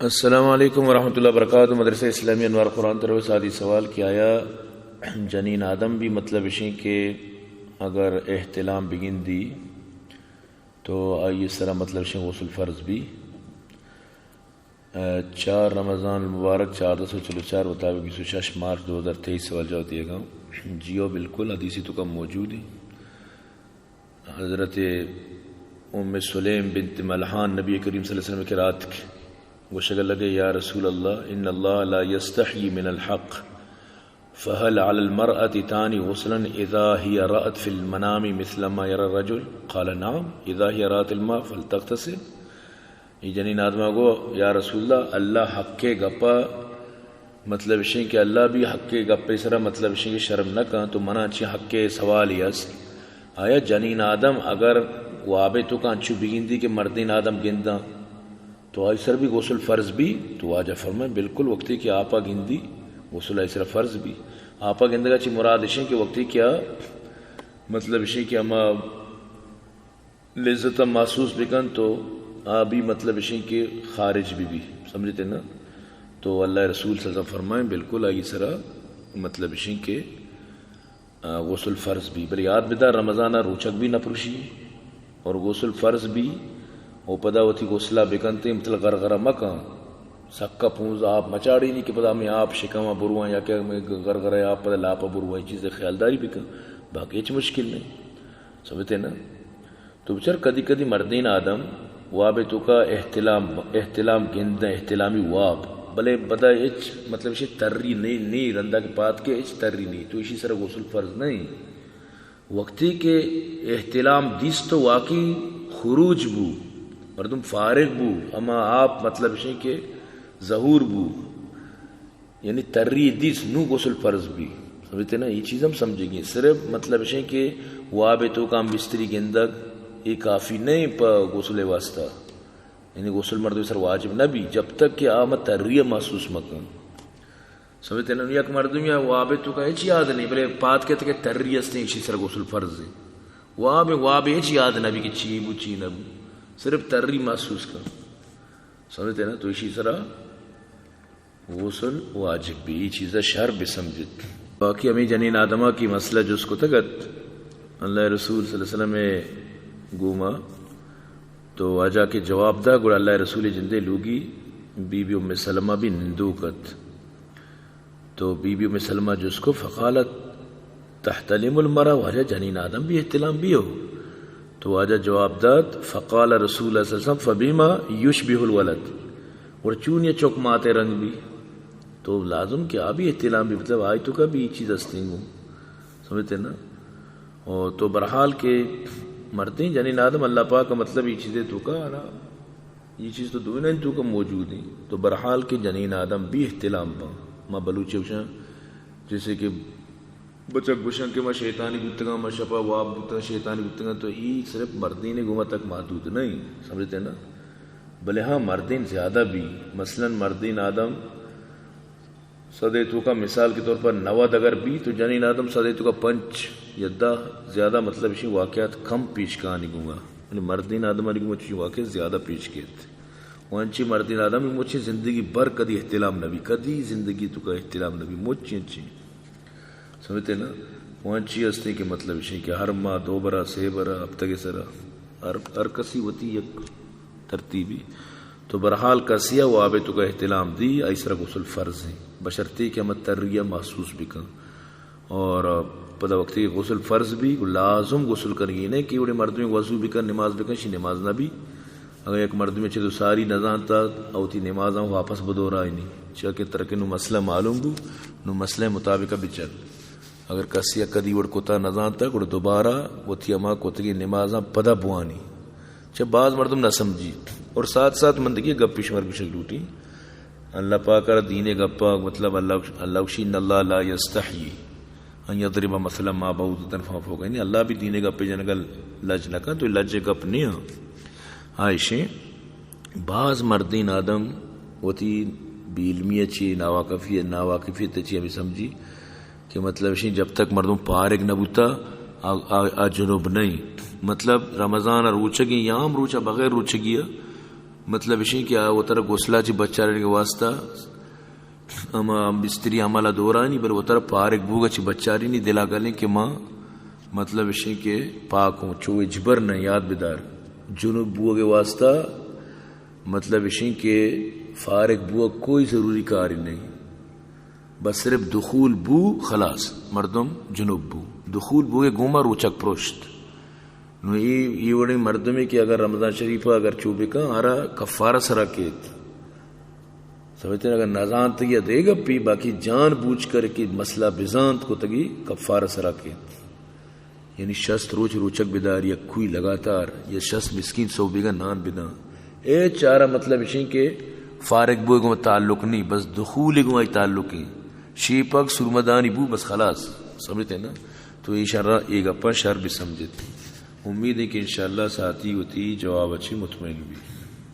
السلام علیکم ورحمۃ اللہ وبرکاتہ۔ مدرسہ اسلامی انوار قرآن طرف سادی سوال کہ آیا جنین آدم بھی مطلب اشیں کہ اگر احتلام بگندی تو آئی سرا مطلب اشیں غسل فرض بھی؟ چار رمضان المبارک چاردہ سو چلو چار مطابق بیست و شش مارچ دو ہزار تئیس۔ سوال جواب دیگا۔ جی ہو، بالکل، حدیثی تو کم موجود ہیں۔ حضرت ام سلیم بنت ملحان نبی کریم صلی اللہ علیہ وسلم کے رات کے گوشگ لگے، یا رسول اللہ، ان اللہ لا یستحی من الحق، فهل على المرأة تانی غسلا اذا هي رأت في المنام مثل ما يرى الرجل؟ قال نعم، اذا هي رأت الماء فلتغتسل۔ یہ جنین آدما گو، یا رسول اللہ، اللہ حق کے گپا مطلب اشیں کہ اللہ بھی حق کے گپے سرا مطلب اشیں کہ شرم نہ کن، تو منا چی حق کے سوال ہی است۔ آیا جنین آدم اگر وابے تو کان چو بگندی کہ مردین آدم گنداں تو آئی سر بھی غسل فرض بھی؟ تو واجہ فرمائے، بالکل، وقتی کہ آپا گندی غسل آئی سر فرض بھی۔ آپا گندگا چی مراد اشیں کہ وقتی کیا مطلب اشیں کہ ہما لذت محسوس بکن تو آ بھی مطلب اشیں کہ خارج بھی بھی، سمجھتے نا؟ تو اللہ رسول صلی اللہ علیہ وسلم فرمائیں، بالکل آئی سرا مطلب اشیں کہ آ، غسل فرض بھی، بلے یاد بدار رمضان روچگ بھی نہ پروشی اور غسل فرض بھی۔ او پدا وتی غسلہ بکنتے، مطلب غرغرہ مکن، سکا پونز آپ مچاڑی نہیں کہ پدا ہمیں آپ شکما بروان یا کہ ہمیں غرغرہ آپ پدا لاپا بروان، یہ چیز خیالداری بکن، باقی ہچ مشکل نہیں، سمجھتے نا؟ تو بچار کدی کدی مردین آدم واب توکا احتلام، احتلام گندن، احتلامی واب، بلے پدا ہچ مطلب اشی تری نی، نی رندا کہ پاد کے ہچ تری نی، تو اشی سر غسل فرض نہیں۔ وقتی کہ احتلام دیست تو واقعی خروج بو، مردم فارغ بو، اما آپ مطلب اشی کہ ظہور بو، یعنی تری دیس نو غسل فرض بی۔ سمجھتے نا؟ یہ چیز ہم سمجھے گی۔ صرف مطلب اشیں کہ واب توکا ہم بستری گندگ، یہ کافی نہیں پہ غسل واسطہ۔ یعنی غسل مردم سر واجب نہ بی، جب تک کہ آ مت تری محسوس مکن۔ سمجھتے نا؟ یک مردم یا واب توکا ہچ یاد نہیں، بلے پاد کہتے کہ تری استیں، اسی سر غسل فرض ہے۔ واب، واب ہچ یاد نہ بی کہ چی بو، چی نہ بو۔ صرف تری محسوس کن۔ سمجھتے نا؟ تو اسی سرا غسل واجب بی، اے چیزا شر بسمجھت۔ باقی ہمیں جنین آدما کی مسئلہ جست کتگ ات اللہ رسول صلی اللہ علیہ وسلم گوما، تو واجہ کے جواب دا، گڑا اللہ رسول جندے لوگی بی بی ام سلمہ بھی نندوک ات۔ تو بی بی ام سلمہ جست کو، فقالت، تحتلم المرأة، واجہ جنین آدم بھی احتلام بھی ہو؟ تو واجہ جواب دات، فقال رسول اللہ صلی اللہ علیہ وسلم، فبما یشبہ الولد، اور چون یہ چک ماتے رنگ بھی؟ تو لازم کہ آ بھی احتلام بھی، مطلب آئی توکا بھی یہ چیز ہستیں گو، سمجھتے نا؟ اور تو برحال کہ مردیں جنین آدم اللہ پاک کا مطلب یہ چیزیں توکا نا، یہ چیز تو دوئیں توکا موجود ہیں۔ تو برحال کہ جنین آدم بھی احتلام با، ما بلوچی گوشاں، جیسے کہ بچک گوشن کہ ما شیطانی بوتگاں، ما شپا واب بوتگاں، شیطانی بوتگاں، تو ای صرف مردین گوما تک محدود نہیں، سمجھتے نا؟ بلے ہاں، مردین زیادہ بھی، مثلاً مردین آدم صدے توکا مثال کے طور پر نود اگر بھی، تو جنین آدم صدے توکا پنچ یا دہ زیادہ، مطلب اشی واقعات کم پیش کانی گونگا، یعنی مردین آدمانی گوما چی واقعات زیادہ پیش کیت۔ وانچی مردین آدم مچی زندگی بھر کدی احتلام نبی، کدی زندگی توکا احتلام نبی، مچی انچی۔ سمجھتے نا؟ وانچی ہستے کہ مطلب اشیں کہ ہر ماہ دو برا، سے برا، ہفتہ کے سرا، ہر، ہر کسی وتی یک ترتیبی۔ تو برحال کسی واب توکا احتلام دی، آئی سرا غسل فرض ہیں، بشرطی کہ ہم تری محسوس بکن۔ اور پدا وقتی غسل فرض بھی، لازم غسل کنگی نہیں کہ وڑے مردمی وضو بکن، نماز بکن، شی نماز نہ بھی۔ اگر یک مردمے چہ تو ساری نزانتا، او تی نمازاں واپس بدورائینی۔ چیا کہ ترکے نو مسئلہ معلوم بو، نو مسئلہ مطابق بچل۔ اگر کسی یک کدی وڑ کتا نزانتا، گڑا دوبارہ وتی ہما کتگی نمازاں پدا بوانی۔ چہ باز مردم نہ سمجھی۔ اور ساتھ ساتھ من دگی گپی شمار گوشگ لوٹی۔ اللہ پاک را دین گپا، مطلب اللہ، اللہ گوشی، ان اللہ لا یستحیی ان یضرب مثلا ما بعوضۃ فما فوقہا۔ یعنی اللہ بھی دین گپے جنگل لج نہ کن، تو لج گپ نہیں۔ آئیشیں باز مردین آدم وتی بے علمی چی، ناواقفی، ناواقفیت چی ہمیں سمجھی کہ مطلب اشیں جب تک مردم پارگ نہ بوتا، آ، آ، آ جنوب نہیں۔ مطلب رمضان روچگی یا ہم روچا بغیر روچگی مطلب اشیں کہ آ وترا غسلا چہ بچارینگ واسطہ ہما بستری عمل دورانی، بل وترا پارگ بوگا چہ بچارینی دلا گلیں کہ ما، مطلب اشیں کہ پاک ہوں، چو اجبر نہ، یاد بدار۔ جنوب بوگ واسطہ مطلب اشیں کہ فارغ بوگ کوئی ضروری کاری نہیں، بس صرف دخول بو، خلاص، مردم جنوب بو۔ دخول بوئے گوما روچک پروشت۔ نو اے، اے وڑیں مردمے کہ اگر رمضان شریف اگر چو بکن، ہرا کفارہ سرا کیت۔ سمجھتے ہیں؟ اگر نزانتگی دے گپی، باقی جان بوجھ کر کہ مسئلہ بزانت کتگی، کفارہ سرا کیت۔ یعنی شست روچ روچک بدار، یک کوئی لگاتار، یا شست مسکین سو بیگا نان بداں۔ اے چارہ مطلب اشیں کہ فارغ بوئے گوں تعلق نہیں، بس دخول گوں آئی تعلق ہیں۔ شیپک سرمدانی بو، بس خلاص۔ سمجھتے ہیں نا؟ تو اے شرا اے گپا شر بسمجھتے۔ امید ہے کہ انشاءاللہ ساتھی وتی جواب اچھی مطمئن بی۔